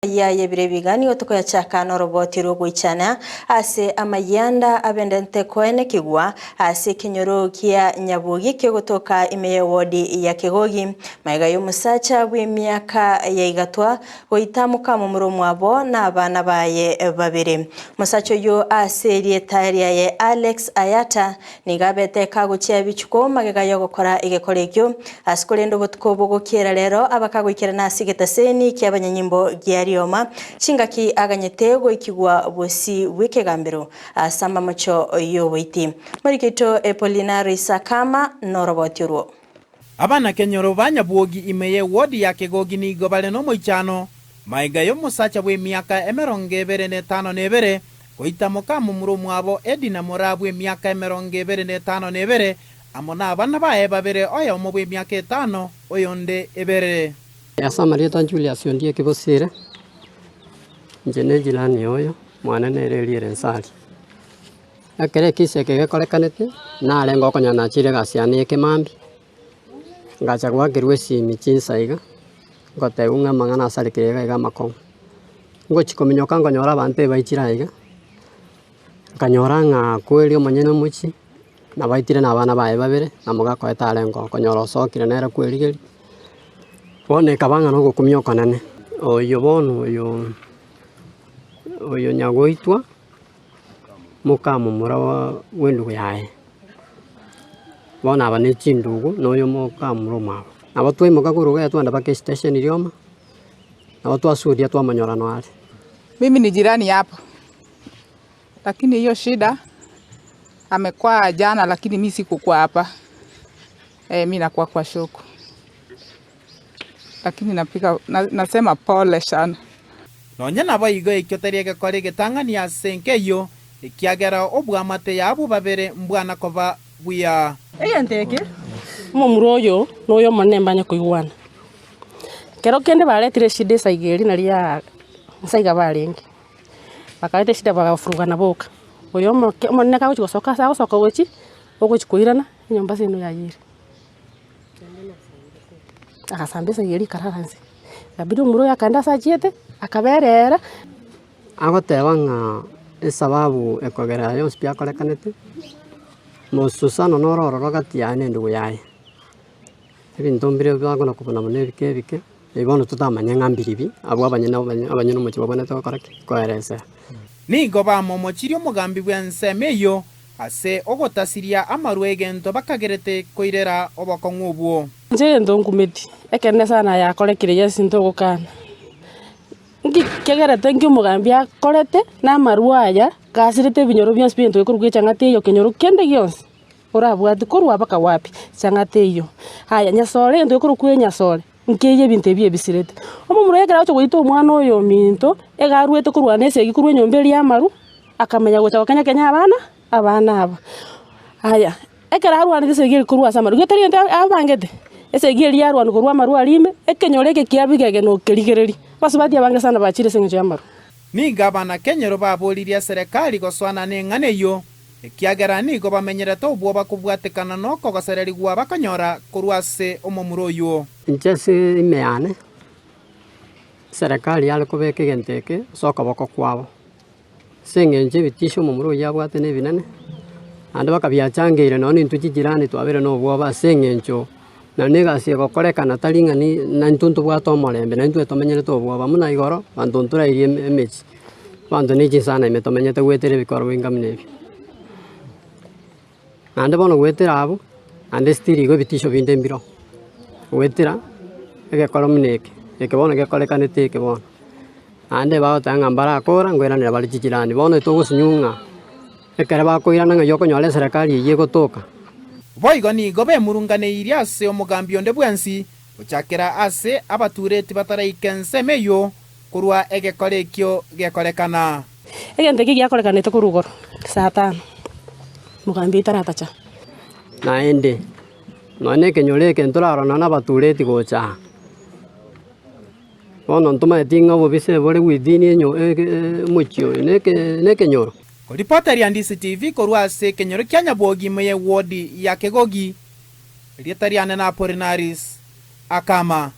Ayia y'ebiro ebiga nigo tokoyachaka noroboti rw'ogoichana ase amayianda abendente koenekigwa ase ekenyoro kia Nyabogi kegotoka ime y'ewodi ya Kegogi. Magega y'omosacha bw'emiaka ya igatwa goita mokamomura omwabo na abana baye babere. Omosacha oyio ase erieta riaye Alex Ayata Nigo abete kagochia ebichuko magega y'ogokora egekora ekio, ase korende obotuko bogokiera rero aba kagoikerana ase egetaseni ki'abanyanyimbo gia rioma, chingaki aganyete goikigwa bosio bw'ekegambero ase amamocho y'oboiti. Moriki oito Epolinari Sakama noroboti orwo. Abanakenyoro ba Nyabwogi ime y'ewodi ya Kegogi nigo bare nomoichano, magega y'omosacha bw'emiaka emerongo ebere na etano na ebere, goita mokamomura omwabo Edina moraa bw'emiaka emerongo ebere na etano na ebere, amo nabana baye babere, oyomo bw'emiaka etano, oyonde ebere. Ase amarieta Julius Ondieki Bosire, inche ne ejirani oyo, mwane nere Eliel Nsari. Ekero ekisa eke gekorekanete, narenge okonyora nachire egasi yane ya ekemambia, ngacha goakerwa esimi chinsa iga, ngotebiwa ng'a amang'ana asarekire iga iga amakong'u. Ngochia kominyoka nkonyora abanto ebaichire aiga, nkanyora ng'a kweri omonyene omochie, nabaitire na abana baye babere, na mogaka oye tarenge oo, okonyora osokire nere kwerigeria, bono ekaba ng'a na ogokumia okonene. Oyio bono oyo oyo nyagoitwa. Mokamomura bw'endugu yaye. Bono aba ne chindugu na oyo mokamomura omwabo. Nabo twaimoka korwa iga twagenda mpaka estation rioma, nabo twasuria twamonyora nonya are. Mimi ni jirani hapo, lakini hiyo shida amekuwa jana, lakini mi sikukuwa hapa eh, mi nakuwa kwa soko, lakini napika na, nasema pole sana. Nonya naboigo ekio tari egekora egetang'ani ase enka eyio, ekiagera obwamate y'abwo babere mbwana koba buya. Egento eke, omomura oyo na oyo omonene mbanye koigwana. Ekero kende baretire eshida esaiga eria naria ya nse iga barenge, bakareta eshida bagafurugana boka. Oyo omoke omonene kagochi gosoka ase agosoka gochia, ogochi koirana, enyomba ase eno yayire. Agasamba esegi eria ekarara nse. Ikabidi omomura oyo akaenda ase achiete, akaberera. Agoteba ng'a esababu ekogera aya yonsi pi akorekanete, mosusano noro ororo gati yaye na endugu yaye. Ebinto mbire bakona kobuna buna ebike ebike, ebi bono totamanya ng'a mbiribi, abwo abanyene abanyene omochie babwenerete gokora ki? Koeresera. Nigo bamomochirie omogambi bw'ensemo eyio Ase ogotasiria amarwa egento bakagerete koirera obokong'u obwo. Inche egento nkumeti, ekenene sana yakorekire yes ntogokana. Nki kegerete nki omogambi akorete na amarwa aya gasirete ebinyoro bionsi bia egento gekorokwa echang'ati eyio kenyoro kende gionsi orabwati korwa mpaka wapi chang'ati eyio. Aya nyasore egento gekorokwa enyasore nkeiyo ebinto ebi ebisirete. Omomura oyo ekero agocha goita omwana oyo ominto, iga arwete korwana esegi korwa enyomba eria y'amaru. Akamanya gocha gokenya kenya abana, abana aba. Aya, ekero arwanete esegi eria korwa ase amarwa, igo tari egento abangete, esegi eria yarwanwa korwa amarwa aria ime, ekenyoro eke kia bigege na okerigereria. Abasubati abange sana bachire ase eng'encho y'amarwa. Nigo abanakenyoro baboririe eserekari gosoana neng'ana eyio, ekiagera nigo bamenyerete obwoba kobwatekana nokogosererigwa bakonyora korwa ase omomura oyio. Inche ase ime yane, eserekari yare kobeka egento eke ase okoboko kwabo. Ase eng'encho ebitisho omomura oyio abwate nebinene, naende bakabiachangeire nonya na intwe chijirani twabeire na obwoba ase eng'encho nonye na egasi egokorekana tari ng'a ni na intwe ntobwate omorembe na intwe tomenyerete obwoba buna igoro, abanto ntorairie eme emechie, abanto ne chinsana ime tomenyete goetera ebikorwa binga buna ebi. Naende bono goetera abwo, naende still igo ebitisho binde mbiroo, goetera egekoro buna eke, eke bono gekorekanete eke bono. Naende bagoteba ng'a mbarakora nkoiranera bare chichirani, bono etogosinywa ng'a ekero bakoirana ng'ai okonyora eserekari eyio egotoka. Boigo nigo bemurunganeirie ase omogambi onde bwensi, gochakera ase abatureti bataraika ensemo eyio korwa egekora ekio gekorekana. Egento eke giakorekanete korwa igoro saa tano, mogambi oito aratacha. Naende, nonya na ekenyoro eke ntorarora nonya na abatureti gocha aa. Bono ntomaeti ng'a obobisa bore within enyo omochie oyo na eke na ekenyoro. Koripoteria Ndisi TV korwa ase ekenyoro kia Nyabwogi ime ye ward ya Kegogi, erieta riane na Apolinaris Akama.